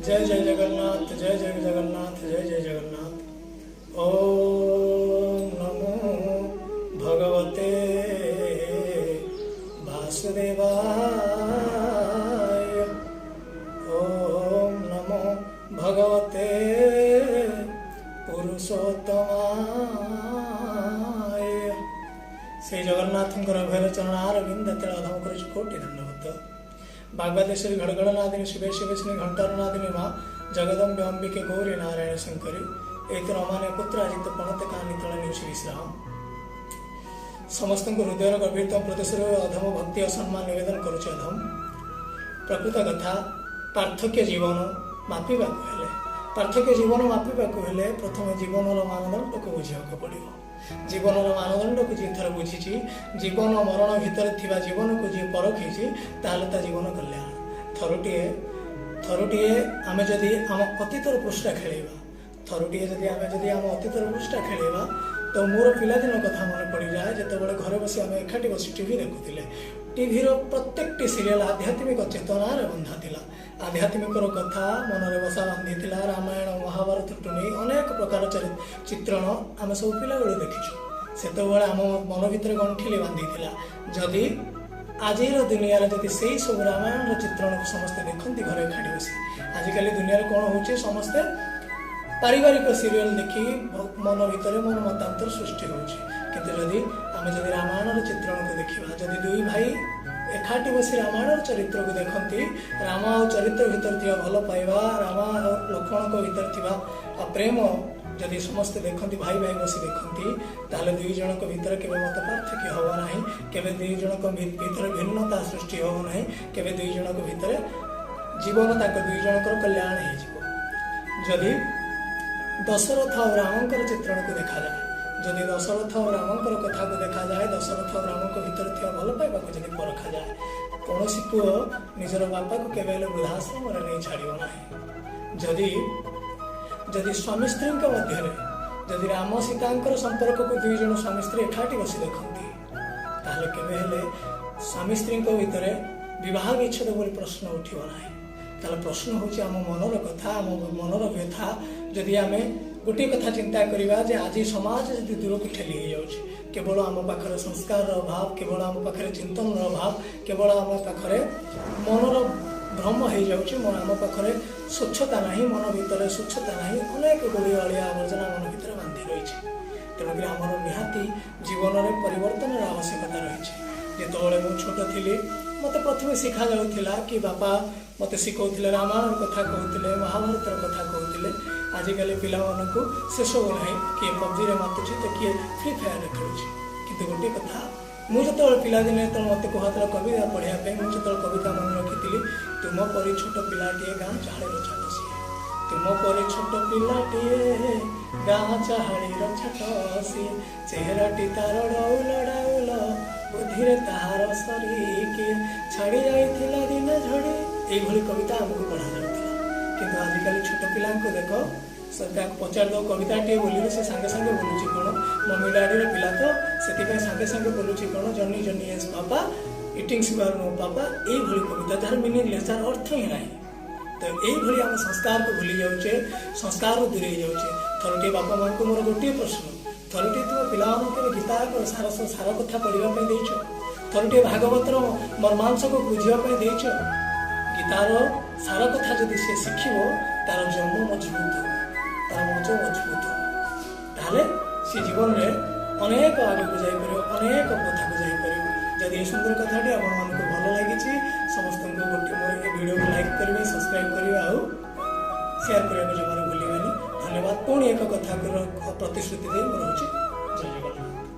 ଜୟ ଜୟ ଜଗନ୍ନାଥ, ଜୟ ଜୟ ଜଗନ୍ନାଥ, ଜୟ ଜୟ ଜଗନ୍ନାଥ। ଓମ୍ ନମୋ ଭଗବତେ ବାସୁଦେବାୟ। ଓମ୍ ନମୋ ଭଗବତେ ପୁରୁଷୋତ୍ତମାୟ। ଶ୍ରୀ ଜଗନ୍ନାଥଙ୍କର ଅଭୟ ଚରଣାରବିନ୍ଦ ତଳେ ଅଧମ କରୁଛି କୋଟି ଦଣ୍ଡବତ। ବାଗବାଦେଶ୍ୱରୀ ଘଡ଼ଘଡ଼ନାଦିନୀ ଶିବେ ଶିବେ ଶ୍ରୀ ଘଣ୍ଟାରନାଦିନୀ ମା ଜଗଦମ୍ବେ ଅମ୍ବିକେ ଗୌରୀ ନାରାୟଣ ଶଙ୍କରୀ। ଏଇତ ରମାନେ ପୁତ୍ର ଆଜିତ ପଣତ କାନି ତଳେ ନେଉଛି ବିଶ୍ରାମ। ସମସ୍ତଙ୍କୁ ହୃଦୟର ଗଭୀରତମ ପ୍ରଦେଶରୁ ଅଧମ ଭକ୍ତି ଓ ସମ୍ମାନ ନିବେଦନ କରୁଛି ଅଧମ। ପ୍ରକୃତ କଥା, ପାର୍ଥକ୍ୟ ଜୀବନ ମାପିବାକୁ ହେଲେ, ପାର୍ଥକ୍ୟ ଜୀବନ ମାପିବାକୁ ହେଲେ ପ୍ରଥମେ ଜୀବନର ମାନଦଣ୍ଡକୁ ବୁଝିବାକୁ ପଡ଼ିବ। ଜୀବନର ମାନଦଣ୍ଡକୁ ଯିଏ ଥରେ ବୁଝିଛି, ଜୀବନ ମରଣ ଭିତରେ ଥିବା ଜୀବନକୁ ଯିଏ ପରଖିଛି, ତାହେଲେ ତା ଜୀବନ କଲ୍ୟାଣ। ଥରୁଟିଏ ଆମେ ଯଦି ଆମ ଅତୀତର ପୃଷ୍ଠା ଖେଳେଇବା, ଥରୁଟିଏ ଯଦି ଆମେ ଯଦି ଆମ ଅତୀତର ପୃଷ୍ଠା ଖେଳେଇବା, ତ ମୋର ପିଲାଦିନ କଥା ମନେ ପଡ଼ିଯାଏ, ଯେତେବେଳେ ଘରେ ବସି ଆମେ ଏକାଠି ବସି ଟିଭି ଦେଖୁଥିଲେ। ଟିଭିର ପ୍ରତ୍ୟେକଟି ସିରିଏଲ ଆଧ୍ୟାତ୍ମିକ ଚେତନାରେ ବନ୍ଧା ଥିଲା, ଆଧ୍ୟାତ୍ମିକର କଥା ମନରେ ବସା ବାନ୍ଧିଥିଲା। ରାମାୟଣ ମହାଭାରତଠୁ ନେଇ ଅନେକ ପ୍ରକାର ଚିତ୍ରଣ ଆମେ ସବୁ ପିଲାବେଳୁ ଦେଖିଛୁ। ସେତେବେଳେ ଆମ ମନ ଭିତରେ ଗଣ୍ଠିଲି ବାନ୍ଧିଥିଲା। ଯଦି ଆଜିର ଦୁନିଆରେ ଯଦି ସେଇ ସବୁ ରାମାୟଣର ଚିତ୍ରଣକୁ ସମସ୍ତେ ଦେଖନ୍ତି ଘରେ ଏକାଠି ବସି, ଆଜିକାଲି ଦୁନିଆରେ କ'ଣ ହେଉଛି? ସମସ୍ତେ ପାରିବାରିକ ସିରିଏଲ ଦେଖି ମନ ଭିତରେ ମନ ମତାନ୍ତର ସୃଷ୍ଟି ହେଉଛି। କିନ୍ତୁ ଯଦି ଆମେ ଯଦି ରାମାୟଣର ଚିତ୍ରଣକୁ ଦେଖିବା, ଯଦି ଦୁଇ ଭାଇ ଏକାଠି ବସି ରାମାୟଣର ଚରିତ୍ରକୁ ଦେଖନ୍ତି, ରାମ ଆଉ ଚରିତ୍ର ଭିତରେ ଥିବା ଭଲ ପାଇବା, ରାମ ଆଉ ଲକ୍ଷ୍ମଣଙ୍କ ଭିତରେ ଥିବା ପ୍ରେମ ଯଦି ସମସ୍ତେ ଦେଖନ୍ତି, ଭାଇ ଭାଇ ବସି ଦେଖନ୍ତି, ତାହେଲେ ଦୁଇ ଜଣଙ୍କ ଭିତରେ କେବେ ମତ ପାର୍ଥକ୍ୟ ହେବ ନାହିଁ, କେବେ ଦୁଇ ଜଣଙ୍କ ଭିତରେ ଭିନ୍ନତା ସୃଷ୍ଟି ହେବ ନାହିଁ, କେବେ ଦୁଇ ଜଣଙ୍କ ଭିତରେ ଜୀବନ ତାଙ୍କ ଦୁଇ ଜଣଙ୍କର କଲ୍ୟାଣ ହେଇଯିବ। ଯଦି ଦଶରଥ ଆଉ ରାମଙ୍କର ଚିତ୍ରଣକୁ ଦେଖାଯାଏ, ଯଦି ଦଶରଥ ଆଉ ରାମଙ୍କର କଥାକୁ ଦେଖାଯାଏ, ଦଶରଥ ଆଉ ରାମଙ୍କ ଭିତରେ ଥିବା ଭଲ ପାଇବାକୁ ଯଦି ପରଖାଯାଏ, କୌଣସି ପୁଅ ନିଜର ବାପାକୁ କେବେ ହେଲେ ବୃଦ୍ଧାଶ୍ରମରେ ନେଇ ଛାଡ଼ିବ ନାହିଁ। ଯଦି ସ୍ୱାମୀ ସ୍ତ୍ରୀଙ୍କ ମଧ୍ୟରେ ଯଦି ରାମ ସୀତାଙ୍କର ସମ୍ପର୍କକୁ ଦୁଇ ଜଣ ସ୍ୱାମୀ ସ୍ତ୍ରୀ ଏକାଠି ବସି ଦେଖନ୍ତି, ତାହେଲେ କେବେ ହେଲେ ସ୍ୱାମୀ ସ୍ତ୍ରୀଙ୍କ ଭିତରେ ବିବାହ ବିଚ୍ଛେଦ ବୋଲି ପ୍ରଶ୍ନ ଉଠିବ ନାହିଁ। ତାହେଲେ ପ୍ରଶ୍ନ ହେଉଛି ଆମ ମନର କଥା, ଆମ ମନର ବ୍ୟଥା। ଯଦି ଆମେ ଗୋଟିଏ କଥା ଚିନ୍ତା କରିବା ଯେ ଆଜି ସମାଜ ଯଦି ଦୂରକୁ ଠେଲି ହେଇଯାଉଛି, କେବଳ ଆମ ପାଖରେ ସଂସ୍କାରର ଅଭାବ, କେବଳ ଆମ ପାଖରେ ଚିନ୍ତନର ଅଭାବ, କେବଳ ଆମ ପାଖରେ ମନର ଭ୍ରମ ହେଇଯାଉଛି, ଆମ ପାଖରେ ସ୍ୱଚ୍ଛତା ନାହିଁ, ମନ ଭିତରେ ସ୍ୱଚ୍ଛତା ନାହିଁ, ଅନେକ ଗୁଡ଼ିଏ ଅଳିଆ ଆବର୍ଜନା ମନ ଭିତରେ ବାନ୍ଧି ରହିଛି। ତେଣୁକରି ଆମର ନିହାତି ଜୀବନରେ ପରିବର୍ତ୍ତନର ଆବଶ୍ୟକତା ରହିଛି। ଯେତେବେଳେ ମୁଁ ଛୋଟ ଥିଲି, ମୋତେ ପ୍ରଥମେ ଶିଖାଯାଉଥିଲା କି ବାପା ମୋତେ ଶିଖଉଥିଲେ, ରାମାୟଣର କଥା କହୁଥିଲେ, ମହାଭାରତର କଥା କହୁଥିଲେ। ଆଜିକାଲି ପିଲାମାନଙ୍କୁ ସେସବୁ ନାହିଁ। କିଏ ପବଜିରେ ମାତୁଛି ତ କିଏ ଫ୍ରି ଫାୟାରରେ ଖେଳୁଛି। କିନ୍ତୁ ଗୋଟିଏ କଥା, ମୁଁ ଯେତେବେଳେ ପିଲାଦିନେ ଯେତେବେଳେ ମୋତେ କୁହାଥିଲା କବିତା ପଢ଼ିବା ପାଇଁ, ମୁଁ ଯେତେବେଳେ କବିତା ମନେ ରଖିଥିଲି, ତୁମ ପରି ଛୋଟ ପିଲାଟିଏ ଗାଁ ଚାହାଳିର ଛାଟ ସିଏ, ତୁମ ପରି ଛୋଟ ପିଲାଟିଏ ଗାଁ ଚାହାଳିର ଛାଟ ସିଏ, ଚେହେରାଟି ତାର ଡଉଲ ଡାଉଲ, ବୁଦ୍ଧିରେ ତାହାର ସରିକି, ଛାଡ଼ି ଯାଇଥିଲା ଦିନେ ଝଡ଼ି। ଏଇଭଳି କବିତା ଆମକୁ ପଢ଼ାଯାଉଥିଲା। କିନ୍ତୁ ଆଜିକାଲି ଛୋଟ ପିଲାଙ୍କୁ ଦେଖ, ତାକୁ ପଚାରିଦେବ କବିତାଟିଏ ବୋଲିଲେ, ସେ ସାଙ୍ଗେ ସାଙ୍ଗେ ବୋଲୁଛି କ'ଣ? ମମି ଡାଡ଼ିର ପିଲା ତ, ସେଥିପାଇଁ ସାଙ୍ଗେ ସାଙ୍ଗେ ବୋଲୁଛି କ'ଣ? Johnny Johnny yes papa, eating sugar no papa. ଏଇଭଳି କବିତା ଯାହାର ମିନିଂଲେସ୍, ଯାହାର ଅର୍ଥ ହିଁ ନାହିଁ। ତ ଏଇଭଳି ଆମ ସଂସ୍କାରକୁ ଭୁଲି ଯାଉଛେ, ସଂସ୍କାରରୁ ଦୂରେଇ ଯାଉଛେ। ଥରଟିଏ ବାପା ମାଆଙ୍କୁ ମୋର ଗୋଟିଏ ପ୍ରଶ୍ନ, ଥରଟିଏ ତୁମ ପିଲାମାନଙ୍କୁ କେବେ ଗୀତାର ସାର କଥା ପଢ଼ିବା ପାଇଁ ଦେଇଛ? ଥରଟିଏ ଭାଗବତର ମର୍ମାଂଶକୁ ବୁଝିବା ପାଇଁ ଦେଇଛ? ଗୀତାର ସାର କଥା ଯଦି ସେ ଶିଖିବ, ତାର ଜନ୍ମ ମଜବୁତ ହେବ, ତାର ମଜ ମଜବୁତ ହେବ, ତାହେଲେ ସେ ଜୀବନରେ ଅନେକ ଆଗକୁ ଯାଇପାରିବ, ଅନେକ କଥାକୁ ଯାଇପାରିବ। ଯଦି ଏ ସୁନ୍ଦର କଥାଟି ଆପଣମାନଙ୍କୁ ଭଲ ଲାଗିଛି, ସମସ୍ତଙ୍କୁ ଗୋଟିଏ ମୋର ଏ ଭିଡ଼ିଓକୁ ଲାଇକ୍ କରିବେ, ସବସ୍କ୍ରାଇବ୍ କରିବେ ଆଉ ସେୟାର କରିବାକୁ ଜମାରୁ ଭୁଲିବେନି। ଧନ୍ୟବାଦ। ପୁଣି ଏକ କଥାକୁ ପ୍ରତିଶ୍ରୁତି ଦେଇ ମୁଁ ରହୁଛି। ଜୟ ଜଗନ୍ନାଥ।